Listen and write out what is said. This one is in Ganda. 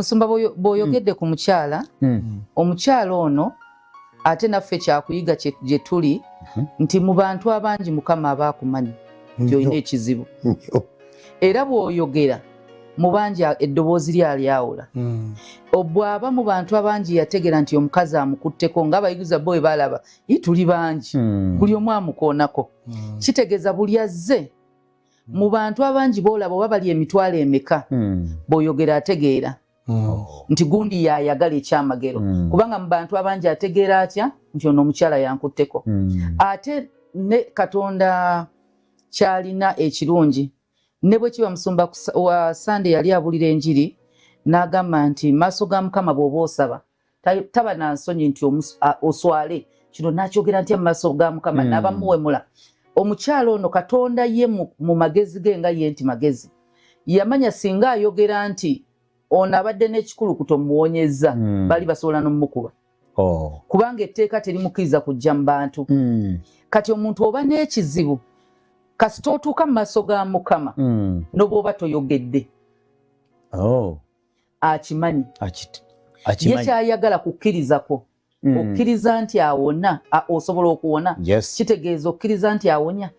Musumba, bw'oyogedde ku mukyala, omukyala ono ate naffe kyakuyiga gye tuli nti mu bantu abangi Mukama aba akumanyi nti olina ekizibu, era bw'oyogera mu bangi eddoboozi lyalyawula. Bw'aba mu bantu abangi yategera nti omukazi amukutteko, ng'abayiguza bo bwe balaba ye tuli bangi, buli omu amukoonako, kitegeeza buli azze mu bantu abangi boolaba oba bali emitwalo emeka, bw'oyogera ategeera nti gundi yayagala ekyamagero, kubanga mu bantu abangi ategeera atya nti ono omukyala yankutteko. Ate ne Katonda kyalina ekirungi, ne bwe kiba musumba wa Sande yali abulira enjiri n'agamba nti maaso ga Mukama bw'oba osaba taba na nsonyi nti oswale kino nakyogera ntya mu maaso ga Mukama, n'abamuwemula. Omukyala ono Katonda ye mu magezi ge nga ye nti magezi yamanya singa ayogera nti ono abadde n'ekikulukuto muwonyezza, bali basobola n'omukuba, kubanga etteeka terimukkiriza kujja mu bantu. Kati omuntu oba n'ekizibu, kasita otuuka mu maaso ga Mukama, n'obwoba toyogedde, akimanyi. Ye kyayagala kukkirizako. Okkiriza nti awona, osobola okuwona, kitegeeza okkiriza nti awonya.